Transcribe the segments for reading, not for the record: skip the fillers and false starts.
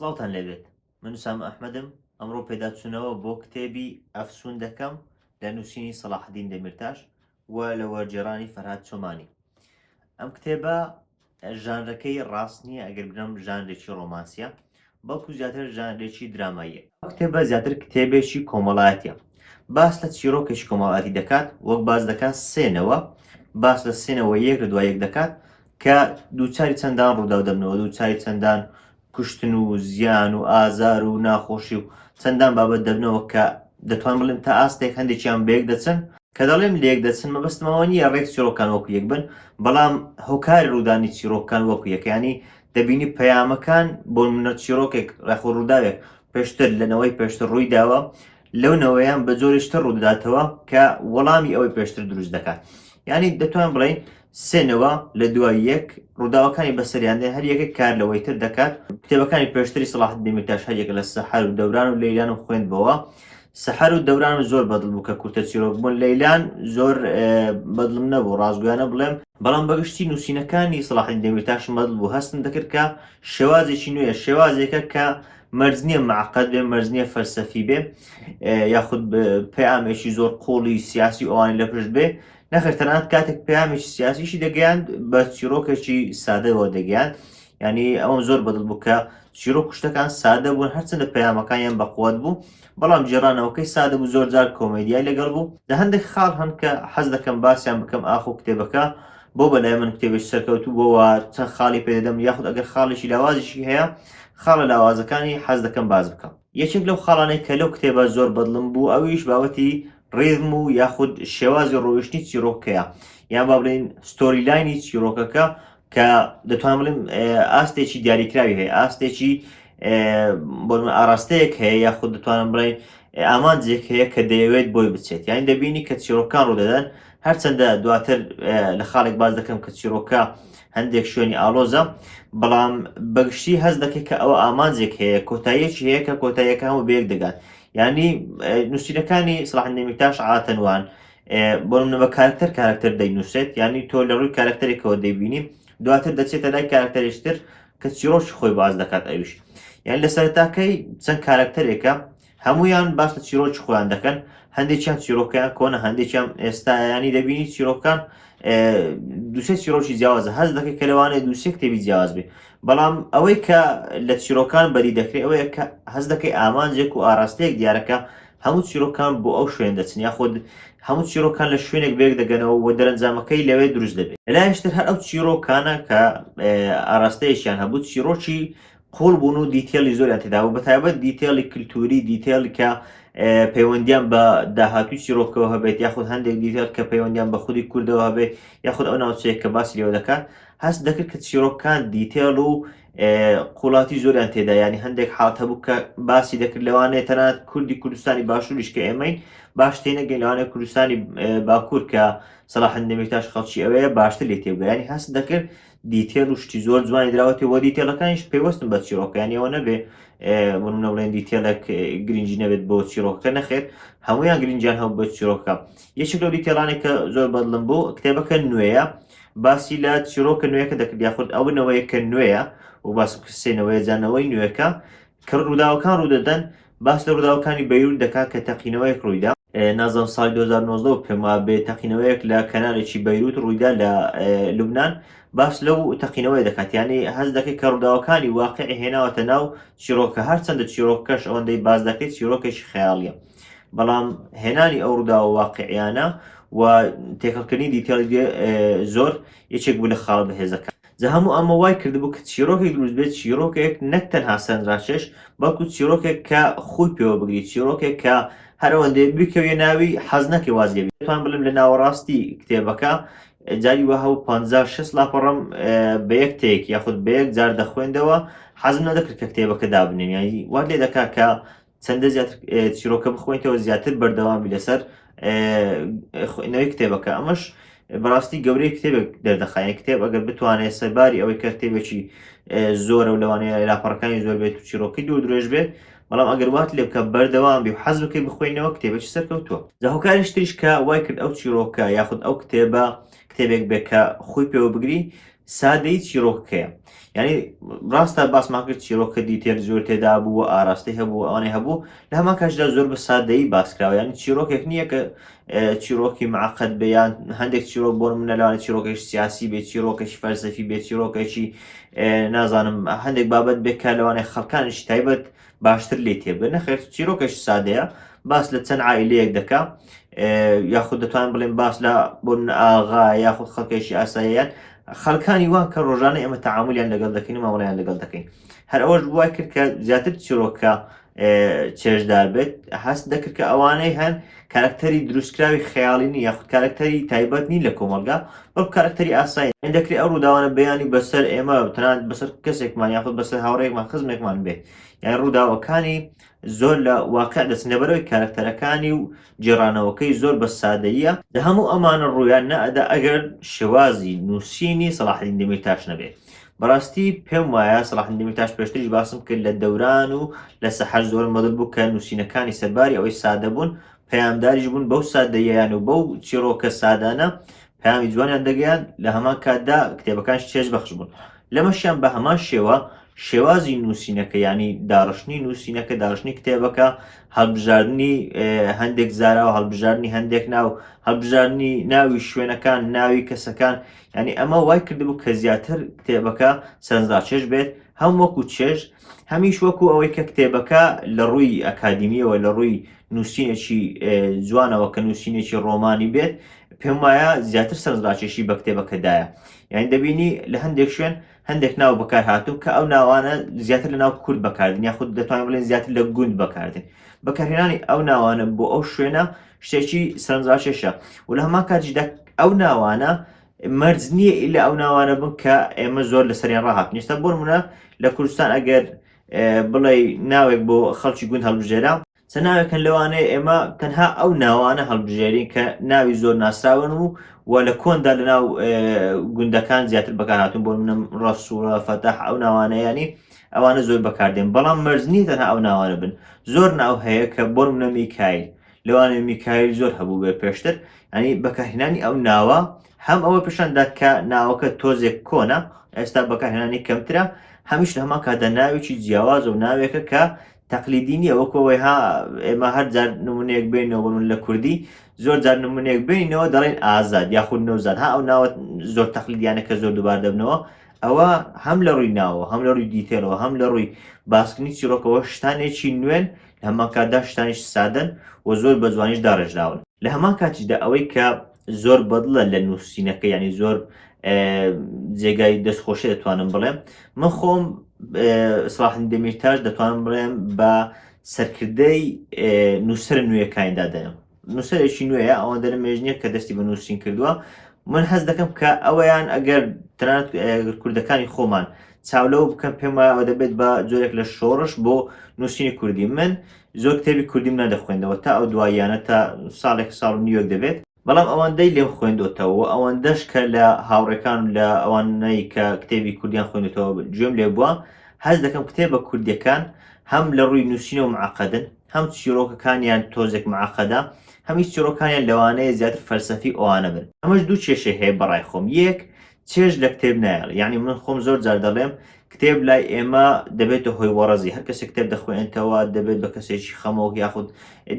سڵاوتان لێبێت من ئوسامە ئەحمەدم ئەمڕۆ پێداچوونەوە بۆ کتێبی ئەفسون دەکەم لە نووسینی سەڵاحەدین دەمیرتاش و لە وەرگێڕانی فەرهاد چۆمانی ئەم کتێبە ژانرەکەی ڕاست نییە ئەگەر بڵێم ژانرێکی ڕۆمانسیە بەڵکو زیاتر ژانرێکی دراماییە ئەم کتێبە زیاتر کتێبێکی کۆمەڵایەتیە باس لە چیرۆکێکی کۆمەڵایەتی دەکات وەک باس دەکات سێنەوە باس لە سێنەوە یەک لە دوای یەک دەکات کە دووچاری چەندان ڕووداو دەبنەوە، دووچاری چەندان کوشتن و زیان و ئازار و ناخۆشی و چەندان بابەت دەبنەوە کە دەتوانم بڵێم تا ئاستێک هەندێکیان بەیەک دەچن، کە دەڵێم لەیەک دەچن مەبەستم ئەوە نییە ڕێک چیرۆکەکان وەکو یەک بن، بەڵام هۆکاری ڕوودانی چیرۆکەکان وەکو یەکە، یانی دەبینی پەیامەکان بۆ نموونە چیرۆکێک یاخود ڕووداوێک پێشتر لە نەوەی پێشتر ڕووی داوە لەو نەوەیان بە جۆرێکی تر ڕوودەداتەوە کە وەڵامی ئەوەی پێشتر دروست دەکات یعنی دەتوان بڵێین سێ نەوە لە دوای یەک ڕووداوەکانی بەسەریان دێن هەر یەکێک کار لەوەی تر دەکات کتێبەکانی پێشتری سەڵاح دەمیرتاش هەر یەکە لە سەحەر و دەوران و لەیلانم خوێندبەوە سەحەر و دەورانم زۆر بەدڵ بوو کە کورتە چیرۆک بوون لەیلان زۆر بەدڵم نەبوو ڕاستگویانە بڵێم بەڵام بەگشتی نووسینەکانی سەڵاحەدین دەمیرتاشم بەدڵ بوو هەستم دەکرد کە شێوازێکی نوێیە شێوازێکە کە مەرج نییە معقد بێ مەرج نییە فەلسەفی بێ یاخود پەیامێکی زۆر قوڵی سیاسی ئەوانی لە پشت بێ نەخێر تەنانەت کاتێک پەیامێکی سیاسیشی دەگەیاند بە چیرۆکێکی سادەوە دەگەیاند یعنی ئەوم زۆر بەدڵ بوو کە چیرۆک شتەکان سادە بوون هەرچەندە پەیامەکانیان بەقوت بوو بەڵام گێڕانەوەکەی سادە بوو زۆر جار کۆمێدیای لەگەڵ بوو لە هەندێک خاڵ هەن کە حەز دەکەم باسیان بکەم ئاخۆ کتێبەکە بۆ بەلای من کتێبێکی سەرکەوتوو بۆوە چەند خاڵی پێدەدەم یاخود ئەگەر خاڵێکی لاوازیشی هەیە خاڵە لاوازەکانی حەز دەکەم باس بکەم. یەکێک لەو خاڵانەی کە لەو کتێبە زۆر بەدڵم بوو ئەویش بابەتی ڕیتم و یاخود شێوازی ڕۆیشتنی چیرۆکەکەیە یان با بڵێین story line ی چیرۆکەکە کە دەتوانم بڵێم ئاستێکی دیاریکراوی هەیە ئاستێکی بۆ ئاراستەیەک هەیە یاخود دەتوانم بڵێن ئامانجێک هەیە کە دەیەوێت بۆی بچێت یان دەبینی کە چیرۆکان ڕوودەدەن هەرچەندە دواتر لە خاڵێک باس دەکەم کە چیرۆکە هەندێک شوێنی ئاڵۆزە بەڵام بەگشتی هەست دەکەی کە ئەوە ئامانجێک هەیە کۆتاییەکی هەیە کە کۆتاییەکە هەموو بەیەک دەگات یعنی نووسینەکانی سڵاح دەمیرتاش عادەتەن وان بۆ نمونە بە کارکتەر کارکتەر دەینووسێت یعنی تۆ لە ڕووی کارکتەرێکەوە دەیبینی دواتر دەچێتە لای کارکتەرێکی تر کە چیرۆکی خۆی باس دەکات ئەویش یان لە سەرەتاکەی چەند کارکتەرێکە هەموویان باس لە چیرۆکی خۆیان دەکەن هەندێکیان چیرۆکەیان کۆنە هەندێکیان ئێستایانی دەبینی چیرۆکان دوسێ چیرۆکی جیاوازە هەست دەکەی کە لەوانەیە دوسێ کتێبی جیاواز بێ بەڵام ئەوەی کە لە چیرۆکان بەری دەکرێت ئەوەیە کە هەست دەکەی ئامانجێک و ئاراستەیەک دیارەکە هەموو چیرۆکان بۆ ئەو شوێن دەچن یاخود هەموو چیرۆکان لە شوێنێک بەیەک دەگەنەوە و دەرەنجامەکەی لەوێ دروست دەبێت لەلایەکی تر هەر ئەو چیرۆکانە کە ئاراستەیەکیان هەبوو چیرۆکی قوڵ بوون و detail ی زۆریان تێدا بوو بەتایبەت detail ی کللتوری detail کە پەیوەندیان بە داهاتوی چیرۆکەوە هەبێت یاخود هەندێک detail کە پەیوەندیان بە خودی کوردەوە هەبێت یاخود ئەو ناوچەیە کە باسی لێوە دەکات هەست دەکرد کە چیرۆکان detail و قوڵاتی زۆریان تێدا ینی هەندێک حاڵت هەبوو کە باسی دەکرد لەوانەیە تەنانەت کوردی کوردستانی باشووریش کە ئێمەین باش تێنەگەین لەوانەیە کوردستانی باکوور کە سەلاحەدین دەمیرتاش خەڵکی ئەوەیە باشتر لێ تێبگا ینی هەست دەکرد detail و شتی زۆر جوانی دراوەتێ وە detail ەکانیش پەیوەستن بە چیرۆکە یانی ئەوە نەبێ بۆ نمونە بڵێن detail ێک گرنگی نەبێت بۆ چیرۆکەکە نەخێر هەمویان گرنگیان هەبوو بە چیرۆکە یەکێک لەو detail انێک کە زۆر بەدڵم بوو کتێبەکە نوێیە باسی لە چیرۆکە نوێیەکە دەکرد یاخود ئەو نەوەیە کە نوێیە و باسم کرد سێ نەوەیە جا نەوەی نوێکە کە ڕووداوەکان ڕوودەدەن باس لە ڕووداوەکانی بەیروت دەکات کە تەقینەوەیەک ڕوویدا نازانم ساڵی 2019 و پێم وابێ تەقینەوەیەک لە کەنارێکی بەیروت ڕوویدا لە لوبناان باس لەو تەقینەوەی دەکات یعنی هەست دەکەی کە ڕووداوەکانی واقعی هێناوەتە ناو چیرۆکە هەرچەندە چیرۆکەش ئەوەندەی باس دەکەیت چیرۆکێکی خەیاڵیە بەڵام هێنانی ئەو ڕووداوە واقعیانە و تێکەڵکردنی detail ی زۆر یەکێک بوو لە خاڵە بەهێزەکان. جا هەموو ئەمە وای کردبوو کە چیرۆکێک دروست بێت، چیرۆکێک نەک تەنها سەرنجڕاکێش، بەڵکو چیرۆکێک کە خووی پێوە بگری، چیرۆکێک کە هەر ئەوەندەی بکەویە ناوی حەز نەکەی واز لێ بێنی. دەتوانم بڵێم لە ناوەڕاستی کتێبەکە جاری وا هەبوو 50 60 لاپەڕەم بە یەک take یاخود بە یەک جار دەخوێندەوە، حەزم نەدەکرد کە کتێبەکە دابنێم، یانی وات لێ دەکا کە چەندە زیاتر چیرۆکە بخوێنیتەوە زیاتر بەردەوامی لەسەر خوێندنەوەی کتێبەکە ئەمەش بەڕاستی گەورەی کتێبێک دەردەخایە کتێب ئەگەر بتوانێت سەرباری ئەوەی کە کتێبێکی زۆرە و لەوانەیە لاپەڕەکانی زۆر بێت و چیرۆکی دوور درێژ بێت بەڵام ئەگەر وات لێ بکە بەردەوام بی و حەز بکەی بخوێنەوە کتێبێکی سەرکەوتووە جا هۆکاریش تریش کە وای کرد ئەو چیرۆکە یاخود ئەو کتێبە کتێبێک بێت کە خۆی پێوە بگری. سادەی چیرۆکەکەیە. یعنی ڕاستە باسمان کرد چیرۆکە detail زۆر تێدا بوو و ئاراستەی هەبوو ئەوانەی هەبوو، لە هەمان کاتیشدا زۆر بە سادەیی باس کراوە. یعنی چیرۆکێک نییە کە چیرۆکی معقد بێ، یان هەندێک چیرۆک بۆ نمونە لەوانە چیرۆکێکی سیاسی بێ، چیرۆکێکی فەلسەفی بێ، چیرۆکێکی نازانم هەندێک بابەت بێ کە لەوانەیە خەڵکانێکی تایبەت باشتر لێی تێبگەن. نەخێر، چیرۆکێکی سادەیە، باس لە چەند عائیلەیەک دەکا، یاخود دەتوانین بڵێن باس لە بۆ نمونە ئاغا یاخود خەڵکێکی ئاساییان، خەڵکانی وان کە ڕۆژانە ئێمە تەعامولیان لەگەڵ دەکەین و مامەڵەیان لەگەڵ دەکەین. هەر ئەوەش وای کرد کە زیاتر چیرۆکە چێژدار بێت. هەست دەکرد کە ئەوانەی هەن کارکتەری دروستکراوی خەیاڵی نین یاخود کارکتەری تایبەت نین لە کۆمەڵگا، بەڵکو کارکتەری ئاسایی. دەکرێت ئەو ڕووداوانە بەیانی بەسەر ئێمە، تەنانەت بەسەر کەسێکمان یاخود بەسەر هاوڕێیەکمان، خزمێکمان بێت. یان ڕووداوەکانی زۆر لە واقع دەچن، لەبەرئەوەی کارکتەرەکانی و گێڕانەوەکەی زۆر بە سادەییە. لە هەموو ئەمانە ڕوویان نەئەدا ئەگەر شێوازی نووسینی سەڵاحەدین دەمیرتاش نەبێت. بەڕاستی پێم وایە سەڵاحەدین دەمیرتاش پێشتریش باسم کرد لە دەوران و لە سەحەر زۆرم بەدڵ بوو کە نووسینەکانی سەرباری ئەوەی سادە بوون پەیامداریش بوون، بەو سادەییان و بەو چیڕۆکە سادانە پەیامی جوانیان دەگەیاند، لە هەمان کاتدا کتێبەکانیش چێژبەخش بوون. لەمەشیان بە هەمان شێوە شێوازی نووسینەکە، یانی داڕشتنی نووسینەکە، داڕشتنی کتێبەکە، هەڵبژاردنی هەندێک زاراوە، هەڵبژاردنی هەندێک ناو، هەڵبژاردنی ناوی شوێنەکان، ناوی کەسەکان، یانی ئەمە وای کردبوو کە زیاتر کتێبەکە سەرنجڕاکێش بێت، هەم وەکو چێژ، هەمیش وەکو ئەوەی کە کتێبەکە لە ڕووی ئەکادیمییەوە، لە ڕووی نووسینێکی جوانەوە کە نووسینێکی ڕۆمانی بێت، پێم وایە زیاتر سەرنجڕاکێشی بە کتێبەکەدایە. یانی دەبینی لە هەندێک شوێن هەندێک ناو بەکار هاتوو کە ئەو ناوانە زیاتر لە ناو کورد بەکاردێن، یاخود دەتوانین بڵێن زیاتر لە گوند بەکاردێن. بەکارهێنانی ئەو ناوانە بۆ ئەو شوێنە شتێکی سەرنجڕاکێشە و لە هەمان کاتیشدا ئەو ناوانە مەرج نییە ئیلا ئەو ناوانە بن کە ئێمە زۆر لەسەریان ڕاهاتین. ئێستا بۆ نمونە لە کوردستان ئەگەر بڵێ ناوێک بۆ خەڵکی گوند هەڵبژێرە، چەند ناوێک هەن لەوانەیە ئێمە تەنها ئەو ناوانە هەڵبژێرین کە ناوی زۆر ناسراون و و لە کۆندا لە ناو گوندەکان زیاتر بەکارهاتوون، بۆ نمونە ڕەسوڵە، فەتاح، ئەو ناوانە، یانی ئەوانە زۆر بەکاردێن، بەڵام مەرج نییە تەنها ئەو ناوانە بن. زۆر ناو هەیە کە بۆ نمونە میکایل، لەوانەیە میکایل زۆر هەبوو بێ پێشتر، یانی بەکارهێنانی ئەو ناوە هەم ئەوە پیشان دا کە ناوەکە تۆزێک کۆنە، ئێستا بەکارهێنانی کەمترە، هەمیش لە هەمان کاتدا ناوێکی جیاوازە و ناوێکە کە تەقلیدی نییە، وەکو ئەوەی ها ئێمە هەر جار نمونەیەک بێنەوە، بۆ نمونە لە کوردی زۆر جار نمونەیەک بێنینەوە دەڵێن ئازاد یاخود نەوزاد، ها ئەو ناوە زۆر تەقلیدیانە کە زۆر دووبار دەبنەوە، ئەوە هەم لە ڕووی ناوەوە، هەم لە ڕووی detail ەوە، هەم لە ڕووی باسکردنی چیرۆکەوە شتانێکی نوێن، لە هەمان کاتدا شتانێکی سادەن و زۆر بە جوانیش داڕێژراون. لە هەمان کاتیشدا ئەوەی کە زۆر بەدڵە لە نووسینەکە، یعنی زۆر جێگای دەستخۆشی دەتوانم بڵێم، من خۆم سەڵاحەدین دەمیرتاش دەتوانم بڵێم بە سەرکردەی نووسەرە نوێیەکانی دادەنێم. نووسەرێکی نوێیە، ئەوەندە لە مێژ نییە کە دەستی بە نووسین کردووە. من هەست دەکەم کە ئەوەیان ئەگەر تەنانەت کوردەکانی خۆمان چاو لەوە بکەن، پێم وایە ئەوە دەبێت بە جۆرێک لە شۆڕش بۆ نووسینی کوردی. من زۆر کتێبی کوردیم نەدەخوێندەوە تا ئەو دواییانە، تا ساڵێک ساڵ و نیوێک دەبێت، بەڵام ئەوەندەی لێم خوێندۆتەوە و ئەوەندەش کە لە هاوڕێکان و لە ئەوانەی کە کتێبی کوردیان خوێندۆتەوە گوێم لێ بووە، هەست دەکەم کتێبە کوردیەکان هەم لە ڕووی نووسینەوە معەقەدن، هەم چیرۆکەکانیان تۆزێک معەقەدە، هەمیش چیرۆکانیان لەوانەیە زیاتر فەلسەفی ئەوانە بن. ئەمەش دوو کێشەی هەیە بەڕای خۆم، یەک، چێژ لە کتێب نایەڵێ، یەعنی من خۆم زۆر جار دەڵێم کتێب لای ئێمە دەبێتە هۆی وەڕەزی، هەر کەسێک کتێب دەخوێنێتەوە دەبێت بە کەسێکی خەمۆک یاخود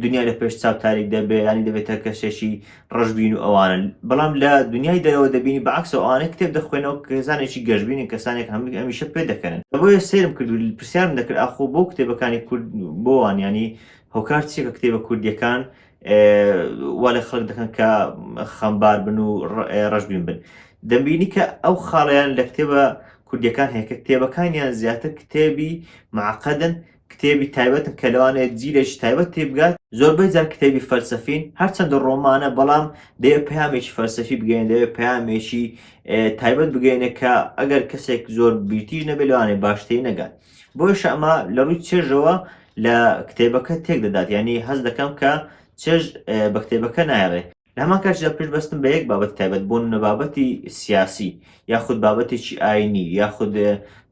دنیا لە پێش چاو تاریک دەبێت، یانی دەبێتە کەسێکی ڕەشبین و ئەوانە. بەڵام لە دنیای دەرەوە دەبینی بەعەکسەوە ئەوانەی کتێب دەخوێنەوە کەسانێکی گەشبینن، کەسانێک هەمیشە پێ دەکەنن. بۆیە سەیرم کرد و پرسیارم دەکرد ئاخۆ بۆ کتێبەکانی کورد بۆ وان، یانی هۆکار چییە کە کتێبە کوردییەکان وا لە خەڵک دەکەن کە خەمبار بن و ڕەشبین بن. دەمبینی کە ئەو خاڵیان لە کتێبە کوردیەکان هەیە کە کتێبەکانیان زیاتر کتێبی معقدن، کتێبی تایبەتن کە لەوانەیە جیلێکی تایبەت تێبگات، زۆربەی جار کتێبی فەلسەفین، هەرچەندە ڕۆمانە بەڵام دەیەوێت پەیامێکی فەلسەفی بگەیەنێت، دەیەوێت پەیامێکی تایبەت بگەیەنێت کە ئەگەر کەسێک زۆر بیرتیژ نەبێت لەوانەیە باش تێی نەگات. بۆیەشە ئەمە لە ڕووی چێژەوە لە کتێبەکە تێک دەدات، یعنی هەست دەکەم کە چێژ بە کتێبەکە نایەڵێ. لە هەمان کاتیشدا پشت بەستن بە یەک بابەتی تایبەت، بۆ نمونە بابەتی سیاسی یاخود بابەتێکی ئاینی یاخود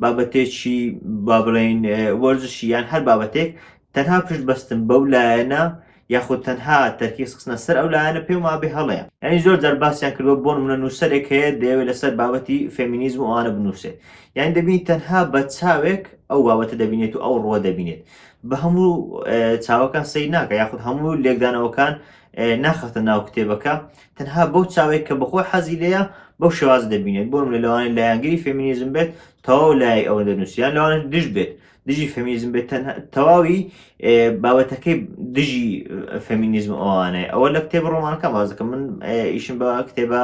بابەتێکی با بڵێین وەرزشی یان هەر بابەتێک، تەنها پشت بەستن بەو لایەنە یاخود تەنها تەرکیز خستنە سەر ئەو لایەنە پێم وابێ هەڵەیە. یانی زۆر جار باسیان کردوە بۆ نمونە نوسەرێک هەیە دەیەوێت لەسەر بابەتی فێمینیزم و ئەوانە بنوسێت یانی دەبینی تەنها بە چاوێک ئەو بابەتە دەبینێت و ئەو ڕووە دەبینێت بە هەموو چاوەکان سەیر ناکە یاخود هەموو لێکدانەوەکان ناخاتە ناو کتێبەکە تەنها بەو چاوێک کە بەخۆی حەزی لێیە بەو شێواز دەبینێت بۆ نمونە لەوانەیە لایەنگری فێمینیزم بێت تەواو لای ئەوە دەنووسیان لەوانەیە دژ بێت دژی فێمینیزم بێت تەنها تەواوی بابەتەکەی دژی فێمینیزم ئەوانەیە ئەوە لە کتێب ڕۆمانەکە باس دەکەم من ئیشم بە کتێبە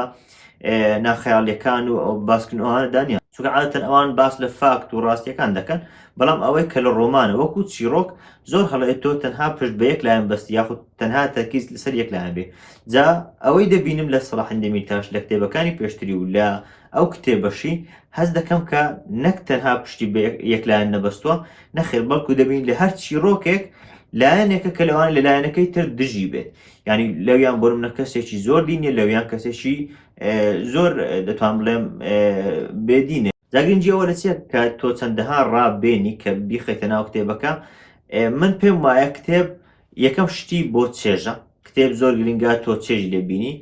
ناخەیاڵیەکان و باسکردن ئەوانە دانیە چونکە عادەتەن ئەوان باس لە فاکت و ڕاستیەکان دەکەن بەڵام ئەوەی کە لە ڕۆمانە وەکو چیڕۆک زۆر هەڵەیە تۆ تەنها پشت بە یەک لایەن بەستی یاخود تەنها تەرکیز لەسەر یەک لایەن بێ جا ئەوەی دەبینم لە سەڵاحەدین دەمیرتاش لە کتێبەکانی پێشتری و لە ئەو کتێبەشی هەست دەکەم کە نەک تەنها پشتی بە یەک لایەن نەبەستووە نەخێر بەڵکو دەبین لە هەر چیڕۆکێک لایەنێکە کە لەوانەیە لە لایەنەکەی تر دژی بێت یعنی لەویان بۆ منە کەسێکی زۆر دینە لەویان کەسێکی زۆر دەتوان بڵێم بێدینە جا گرنگی ئەوە لە چیە کە تۆ چەندەها ڕا بێنی کە بیخەیتە ناو کتێبەکە من پێم وایە کتێب یەکەم شتی بۆ چێژە کتێب زۆر گرنگە تۆ چێژی لێ بینی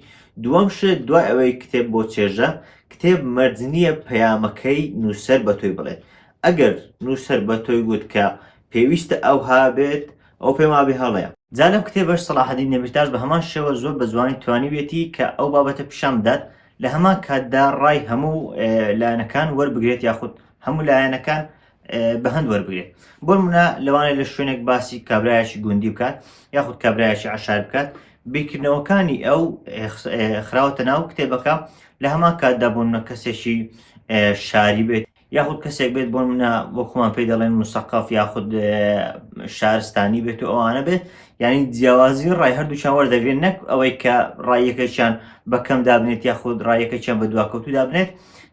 دووەم شت دوای ئەوەی کتێب بۆ چێژە کتێب مەرج نییە پەیامەکەی نووسەر بە تۆی بڵێت ئەگەر نووسەر بە تۆی گوت کە پێویستە ئەوها بێت ئەو پێم وابێ هەڵەیە. جا لەم کتێبەش سەڵاحەدین دەمیرتاش بە هەمان شێوە زۆر بە جوانی توانیویەتی کە ئەو بابەتە پیشان بدات لە هەمان کاتدا ڕای هەموو لایەنەکان وەربگرێت یاخود هەموو لایەنەکان بە هەند وەربگرێت بۆ نمونە لەوانەیە لە شوێنێک باسی کابرایەکی گوندی بکات یاخود کابرایەکی عەشار بکات بیرکردنەوەکانی ئەو خراوەتە ناو کتێبەکە لە هەمان کاتدا بۆ نمونە کەسێکی شاری بێت یاخود کەسێک بێت بۆ نمونە وەک خۆمان پێی دەڵێن مسەقەف یاخود شارستانی بێت و ئەوانە بێت یعنی جیاوازی ڕای هەردووچان وەردەگرێت نەک ئەوەی کە ڕایەکەچیان بە کەم دابنێت یاخود ڕایەکەچیان بە دواکەوتو دابنێت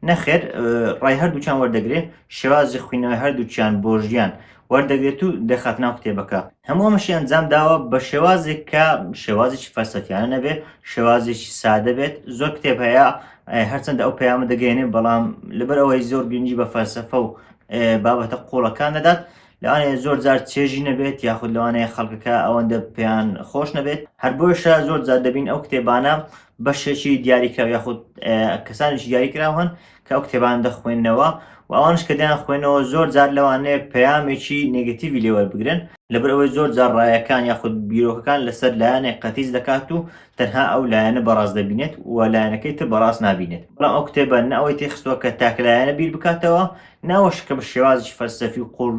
نەخێر ڕای هەردووچان وەردەگرێت شێوازی خوینەوەی هەردووچیان بۆ ژیان وەردەگرێت و دەخات ناو کتێبەکە هەموو ئەمەشی ئەنجام داوە بە شێوازێک کە شێوازێکی فەلسەفیانە نەبێت شێوازێکی سادە بێت زۆر کتێب هەیە هەرچەندە ئەو پەیامە دەگەێنێ بەڵام لەبەر ئەوەی زۆر گرنگی بە فەلسەفە و بابەتە قوڵەکان دەدات لەوانەیە زۆر جار چێژی نەبێت یاخود لەوانەیە خەڵکەکە ئەوەندە پێیان خۆش نەبێت هەر بۆیشە زۆر جار دەبین ئەو کتێبانە بەشێکی دیاریکراو یاخود کەسانێکی دیاریکراو هەن کە ئەو کتێبانە دەخوێننەوە و ئەوانش کە دەیان خوێنەوە زۆر جار لەوانەیە پەیامێکی negative ی لێ وەربگرن لەبەر ئەوەی زۆر جار ڕایەکان یاخود بیرۆکەکان لەسەر لایەنێک قەتیس دەکات و تەنها ئەو لایەنە بەڕاست دەبینێت و لایەنەکەی تر بەڕاست نابینێت بەڵام ئەو کتێبە نە ئەوەی تێخستووە کە تاکلایەنە بیر بکاتەوە ناوەش کە بە شێوازی فەلسەفی و قوڵ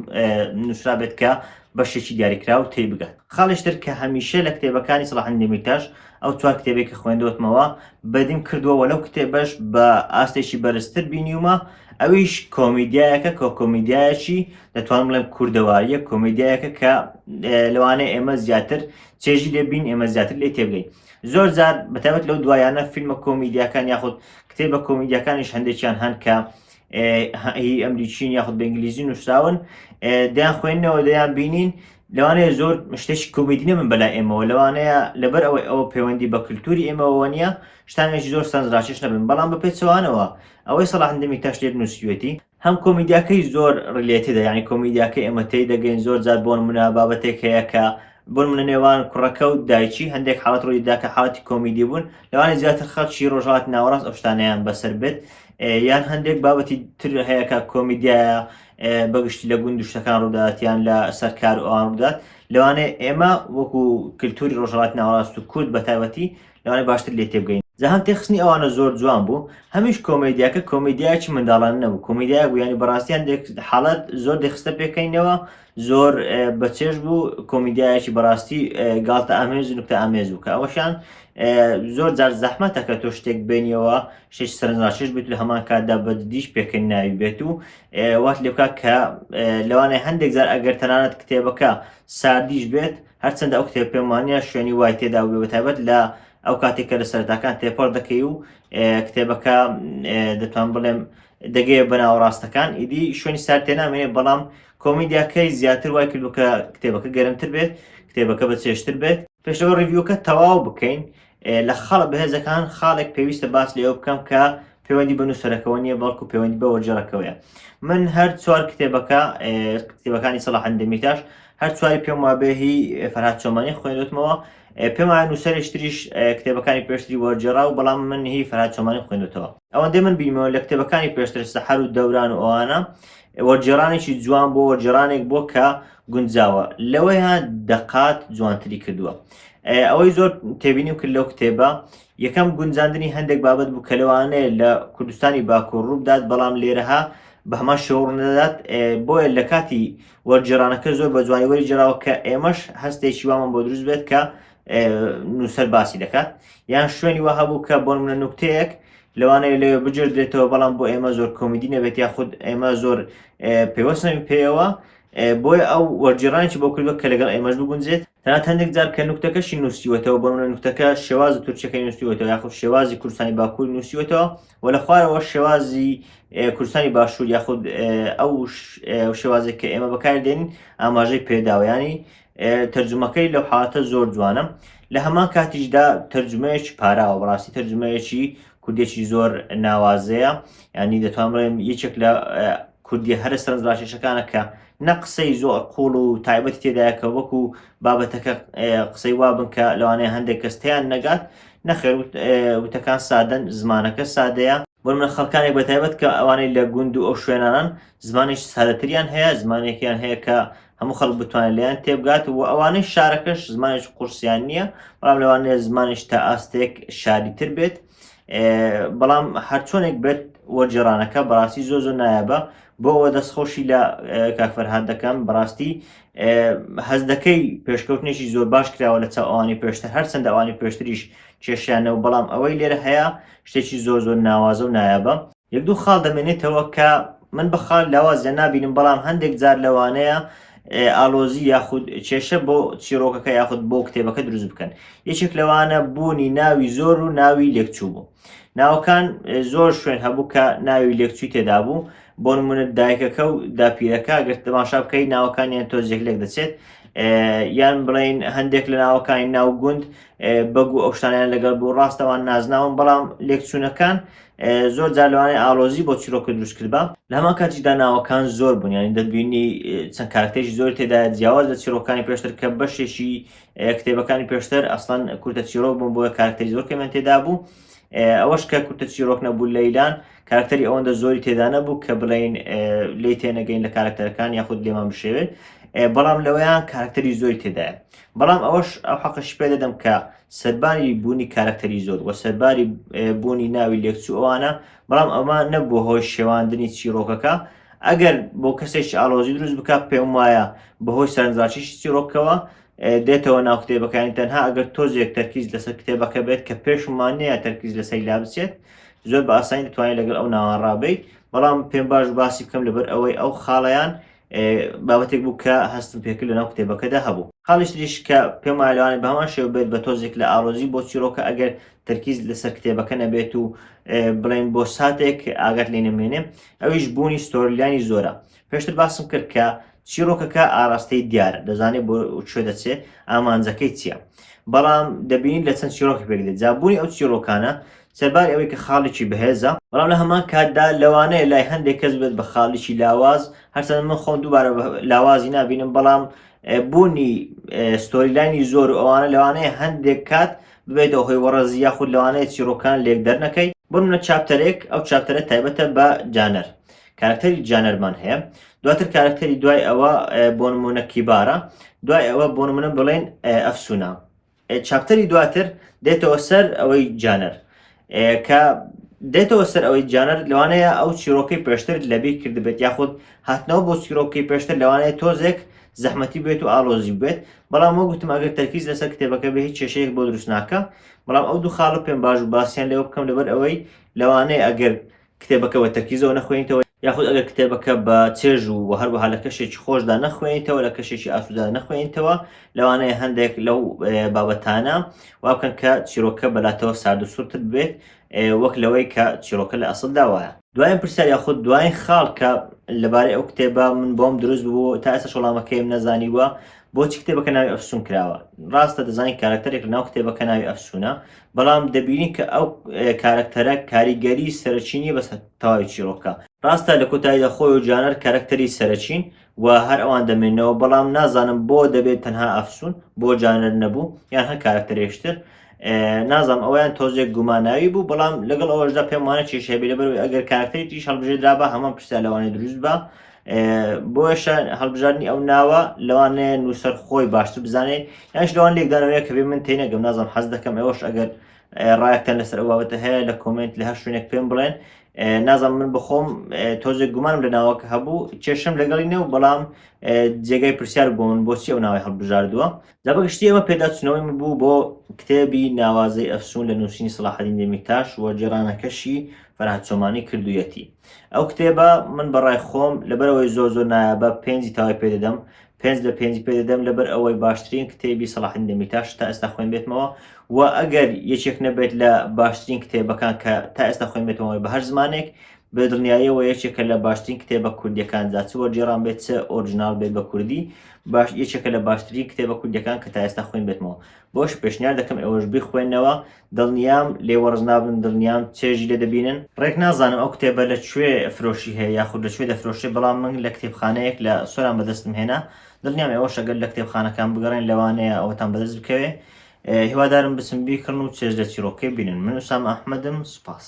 نووسرابێت کە بەشێکی دیاریکراو تێی بگات. خاڵیش تر کە هەمیشە لە کتێبەکانی سەڵاحەدین دەمیرتاش ئەو چوار کتێبەی کە خوێندۆتمەوە بەدیم کردووە و لەو کتێبەش بە ئاستێکی بەرزتر بینیومە ئەویش کۆمیدیایەکە کە کۆمیدیایەکی دەتوانم بڵێم کوردەواریە کۆمیدیایەکە کە لەوانەیە ئێمە زیاتر چێژی لێ بین ئێمە زیاتر لێ تێبگەین زۆر جار بەتایبەت لەو دوایانە فیلمە کۆمیدیاکان یاخود کتێبە کۆمیدیاکانیش هەندێکیان هەن کە هی ئەمریکین یاخود بە ئینگلیزی نووسراون دەیان خوێندنەوە دەیان بینین لەوانەیە زۆر شتێکی کۆمیدی نەبن بەلای ئێمەوە لەوانەیە لەبەر ئەوەی ئەوە پەیوەندی بە کللتوری ئێمەوە نییە شتانێکی زۆر سەرنجڕاکێش نەبن بەڵام بە پێچەوانەوە ئەوەی سەڵاح دەمیرتاش لێر نووسیوێتی هەم کۆمیدیاکەی زۆر related ە یعنی کۆمیدیاکەی ئێمە تێی دەگەین زۆر جار بۆ نمونە بابەتێک هەیە کە بۆ نمونە نێوان کوڕەکە و دایکی هەندێک حاڵەت ڕوویدا کە حاڵەتی کۆمیدی بوون لەوانەیە زیاتر خەڵکی ڕۆژهەڵاتی ناوەڕاست ئەو شتانەیان بەسەر بێت یان هەندێک بابەتی تر هەیە کە کۆمیدیایە بەگشتی لە گوند و شتەکان ڕوودات یان لە سەرکار و ئەوان ڕوودات لەوانەیە ئێمە وەکو کللتوری ڕۆژهەڵاتی ناوەڕاست و کورد بە تایبەتی لەوانەیە باشتر لێ تێبگەین جا هەم تێخستنی ئەوانە زۆر جوان بوو هەمیش کۆمیدیاکە کۆمیدیایەکی منداڵانە نەبوو کۆمیدیایەک بوو یانی بەڕاستی هەندێک حاڵەت زۆر دەخستە پێکەینەوە زۆر بەچێژ بوو کۆمیدیایەکی بەڕاستی گاڵتە ئامێز و نوکتە ئامێز بوو کە ئەوەشان زۆر جار زەحمەتە کە تۆ شتێک بێنیەوە شتێک سەرنجڕاکێش بێت لە هەمان کاتدا بە جدیش پێکەن ناوی بێت و وات لێ بکات کە لەوانەیە هەندێک جار ئەگەر تەنانەت کتێبەکە ساردیش بێت هەرچەندە ئەو کتێب پێم وانە شوێنی وای تێدا بێ بەتایبەت لە ئەو کاتێک کە لە سەرەتاکان تێپەڕ دەکەی و کتێبەکە دەتوان بڵێم دەگەیە بە ناوەڕاستەکان ئیدی شوێنی سارد تێنامێنێ بەڵام کۆمیدیاکەی زیاتر وای کردو کە کتێبەکە گەرمتر بێت کتێبەکە بە چێشتر بێت پێشەوە review ەکە تەواو بکەین لە خاڵە بەهێزەکان خاڵێک پێویستە باس لێوە بکەم کە پەیوەندی بە نووسەرەکەەوە نییە بەڵکو پەیوەندی بە وەرجێڕەکەوەیە من هەر چوار کتێبەکە کتێبەکانی سەڵاحەدین دەمیرتاش هەر چواری پێم وابێ هی فەرهاد چۆمانی خوێندوتمەوە. پێم وایە نووسەرێکی تریش کتێبەکانی پێشتری وەرگێڕاو بەڵام من هی فەرهاد چۆمانیم خوێندوتەوە. ئەوەندەی من بینیمەوە لە کتێبەکانی پێشتر سەحەر و دەوران و ئەوانە وەرگێڕانێکی جوان بۆ وەرگێڕانێک بۆ کە گونجاوە لەوەیە دەقات جوانتری کردووە. ئەوەی زۆر تێبینیم کرد لەو کتێبە یەکەم گونجاندنی هەندێک بابەت بوو کە لەوانەیە لە کوردستانی باکوور ڕووبدات بەڵام لێرەها بە هەمان شێوە ڕوونەدات بۆیە لە کاتی وەرگێڕانەکە زۆر بە جوانی وەری گێڕاوە کە ئێمەش هەستێکی وامان بۆ دروست بێت کە نووسەر باسی دەکات یان شوێنی وا هەبوو کە بۆ منە نوکتەیەک لەوانەیە لەوێ بجردرێتەوە بەڵام بۆ ئێمە زۆر کۆمیدی نەبێت یاخود ئێمە زۆر پێوەست نەبین پێیەوە بۆیە ئەو وەرگێڕانێکی بۆ کردووە کە لەگەڵ ئێمەش بگونجێت تەنانەت هەندێک جار کە نوکتەکەشی نووسیوەتەوە بۆ نمونە نوکتەکە شێوازی تورکیەکەی نووسیوەتەوە یاخود شێوازی کوردستانی باکووری نووسیوەتەوە و لە خوارەوە شێوازی کوردستانی باشوور یاخود ئەو شێوازێک کە ئێمە بەکاری دێنین ئاماژەی پێداوە ینی تەرجومەکەی لەو حاڵەتە زۆر جوانە لە هەمان کاتیشدا تەرجومەیەکی پاراوە بەڕاستی تەرجومەیەکی کوردێکی زۆر ناوازەیە ینی دەتوان بڵێم یەکێک لە کوردی هەرە سەرنجڕاکێشەکانە کە نە قسەی زۆر قوڵ و تایبەتی تێدایە کە وەکو بابەتەکە قسەی وابن کە لەوانەیە هەندێک کەس تیان نەگات نەخێر وتەکان سادەن زمانەکە سادەیە بۆ منە خەڵکانێک بە تایبەت کە ئەوانەی لە گوند و ئەو شوێنانان زمانێکی سادەتریان هەیە زمانێکیان هەیە کە هەموو خەڵک بتوانێت لێیان تێبگات و ئەوانەی شارەکەش زمانێکی قورسیان نییە بەڵام لەوانەیە زمانیش تا ئاستێک شاریتر بێت بەڵام هەرچۆنێک بێت وەرگێڕانەکە بەڕاستی زۆر زۆر نایابە بۆ ئەوە دەستخۆشی لە کاک فەرهاد دەکەم بەڕاستی هەست دەکەی پێشکەوتنێکی زۆر باش کراوە لە چاو ئەوانی پێشتر هەرچەندە ئەوانی پێشتریش کێشیانە و بەڵام ئەوەی لێرە هەیە شتێکی زۆر زۆر ناوازە و نایابە یەک دوو خاڵ دەمێنێتەوە کە من بە خاڵ لاوازیان نابینم بەڵام هەندێک جار لەوانەیە ئالۆزی یاخود کێشە بۆ چیرۆکەکە یاخود بۆ کتێبەکە دروست بکەن یەکێک لەوانە بوونی ناوی زۆر و ناوی لێکچوو بوو ناوەکان زۆر شوێن هەبوو کە ناوی لێکچووی تێدا بوو بۆ نمونە دایکەکە و داپیرەکە گەر تەماشا بکەی ناوەکانیان تۆزێک لێک دەچێت یان بڵین هەندێک لە ناوەکانی ناو گوند بەگ و ئەو شتانیان لەگەڵ بوو ڕاستەوان نازناون بەڵام لێکچوونەکان زۆر جار لەوانەیە ئاڵۆزی بۆ چیرۆکە دروست کردبا لە هەمان کاتیشدا ناوەکان زۆر بوون یانی دەتبینی چەند کارکتەرێکی زۆری تێدایە جیاواز لە چیرۆکانی پێشتر کە بەشێکی کتێبەکانی پێشتر ئەسڵەن کورتە چیرۆک بوون بۆیە کارکتەری زۆر کەمیان تێدا بوو ئەوەش کە کورتە چیرۆک نەبوو لەیلان کارکتەری ئەوەندە زۆری تێدا نەبوو کە بڵین لی تێنەگەین لە کارکتەرەکان یاخود لێمان بشێوێت بەڵام لەوەیان کارکتەری زۆری تێدایە بەڵام ئەوەش ئەو حەقەشی پێ دەدەم کە سەرباری بوونی کارەکتەری زۆر و سەرباری بوونی ناوی لێکچوو ئەوانە، بەڵام ئەمە نەبووە هۆی شێواندنی چیڕۆکەکە، ئەگەر بۆ کەسێکی ئاڵۆزی دروست بکات پێم وایە بەهۆی سەرنجڕاکێشی چیڕۆکەوە دێتەوە ناو کتێبەکە، یانی تەنها ئەگەر تۆزێک تەرکیز لەسەر کتێبەکە بێت کە پێشم وانییە تەرکیز لەسەری لابچێت زۆر بە ئاسانی دەتوانێت لەگەڵ ئەو ناوان ڕابێیت، بەڵام پێم باش باسی بکەم لەبەر ئەوەی ئەو خاڵەیان بابەتێک بوو کە هەستم پێکرد لەناو کتێبەکەدا هەبوو. خاڵی تریش کە پێم وایە لەوانەیە بە هەمان شێوە بێت بە تۆزێک لە ئاڵۆزی بۆ چیرۆکە ئەگەر تەرکیز لەسەر کتێبەکە نەبێت و بڵێن بۆ ساتێک ئاگات لێ نەمێنێ ئەویش بوونی storyline ی زۆرە پێشتر باسم کرد کە چیرۆکەکە ئاراستەی دیارە دەزانێت بۆ کوێ دەچێت ئامانجەکەی چییە بەڵام دەبینین لە چەند چیرۆکی پێک دێت جا بوونی ئەو چیرۆکانە سەرباری ئەوەی کە خاڵێکی بەهێزە، بەڵام لە هەمان کاتدا لەوانەیە لای هەندێک کەس بێت بە خاڵێکی لاواز، هەرچەندە من خۆم دووبارە بە لاوازی نابینم، بەڵام بوونی storyline ی زۆر و ئەوانە لەوانەیە هەندێک کات ببێتە هۆی وەڕەزی یاخود لەوانەیە چیرۆکان لێک دەرنەکەی. بۆ نمونە chapter ێک، ئەو chapter ە تایبەتە بە جانەر، کارەکتەری جانەرمان هەیە، دواتر کارەکتەری دوای ئەوە بۆ نمونە کیبارە، دوای ئەوە بۆ نمونە بڵێین ئەفسونە. chapter ی دواتر دێتەوە سەر ئەوەی جانەر کە دێتەوە سەر ئەوەی جانەر لەوانەیە ئەو چیرۆکەی پێشتر لەبیر کردبێت یاخود هاتنەوە بۆ چیرۆکەی پێشتر لەوانەیە تۆزێک زەحمەتی بێت و ئاڵۆزی بێت بەڵام وەک گوتم ئەگەر تەرکیز لەسەر کتێبەکە بێ هیچ کێشەیەک بۆ دروست ناکە بەڵام ئەو دوو خاڵە پێم باش و باسییان لێوە بکەم لەبەر ئەوەی لەوانەیە ئەگەر کتێبەکە بە تەرکیزەوە نەخوێنیتەوە یاخود ئەگەر کتێبەکە بە چێژ و هەروەها لە کەشێکی خۆشدا نەخوێنیتەوە لە کەشێکی ئاسوودە نەخوێنیتەوە لەوانەیە هەندێک لەو بابەتانە وا بکەن کە چیرۆکە بەلاتەوە سارد و سوورتر بێت وەک لەوەی کە چیرۆکە لە ئەسڵدا وایە. دوایین پرسیار یاخود دوایین خاڵ کە لەبارەی ئەو کتێبە من بۆم دروست ببوو تا ئێستاش وەڵامەکەیم نەزانیوە بۆچی کتێبەکە ناوی ئەفسون کراوە ڕاستە دەزانین کارەکتەرێک لەناو کتێبەکە ناوی ئەفسونە بەڵام دەبینین کە ئەو کارەکتەرە کاریگەری سەرەکی نییە بەسەر تەواوی چیرۆکە. ڕاستە لە کۆتاییدا خۆی و جانەر کارەکتەری سەرەکین و هەر ئەوان دەمێنەوە، بەڵام نازانم بۆ دەبێت تەنها ئەفسون، بۆ جانەر نەبوو یان هەر کارەکتەرێکی تر نازانم ئەوەیان تۆزێک گوماناوی بوو، بەڵام لەگەڵ ئەوەشدا پێم وانە کێشە هەبێ لەبەرئەوەی ئەگەر کارەکتەری تریش هەڵبژێردرابا هەمان پرسیار لەوانەیە دروست با بۆیەشە هەڵبژاردنی ئەو ناوە لەوانەیە نووسەر خۆی باشتر بزانێ یانش لەوان لێکدانەوەیە کە بێ من تێنەگەم نازانم حەز دەکەم ئێوەش ئەگەر ڕایەکتان لەسەر ئەو بابەتە هەیە لە comment لە هەر شوێنێک پێم بڵێن نازانم من بخۆم تۆزێک گومانم لە ناوەکە هەبوو کێشەم لەگەڵی نەو بەڵام جێگای پرسیار بۆ من بۆچی ئەو ناوی هەڵبژاردووە جا بەگشتی ئەمە پێداچوونەوەی من بوو بۆ کتێبی ناوازەی ئەفسوون لە نووسینی سەڵاحەدین دەمیرتاش و گێڕانەکەشی فەرهاد چۆمانی کردوویەتی. ئەو کتێبە من بە ڕای خۆم لەبەرئەوەی زۆر زۆر نایابە پێنجی تەواوی پێ دەدەم، پێنج لە پێنجی پێ دەدەم لەبەر ئەوەی باشترین کتێبی سەڵاحەدین دەمیرتاش تا ئێستا خوێندبێتمەوە و ئەگەر یەکێک نەبێت لە باشترین کتێبەکان کە تا ئێستا خوێندبێتمەوە بە هەر زمانێک بە دڵنیاییەوە یەکێکە لە باشترین کتێبە کوردیەکان جا چ وەرگێڕان بێت چ ئۆرجیناڵ بێت بە کوردی باش یەکێکە لە باشترین کتێبە کوردیەکان کە تا ئێستا خوێندبێتمەوە بۆش پێشنیار دەکەم ئێوەش بیخوێنەوە دڵنیام لێ وەڕز نابن دڵنیام چێژی لێ دەبینن. ڕێک نازانم ئەو کتێبە لە کوێ فرۆشی هەیە یاخود لە کوێ دەفرۆشرێ بەڵام من لە کتێبخانەیەک لە سۆران بەدەستم هێنا دڵنیام ئێوەش ئەگەر لە کتێبخانەکان بگەڕێن لەوانەیە ئەوەتان بەدەست بکەوێ هیوادارم بچن بیکڕن و چێژ لە چیڕۆکەکەی بینن من ئوسامە ئەحمەدم سوپاس.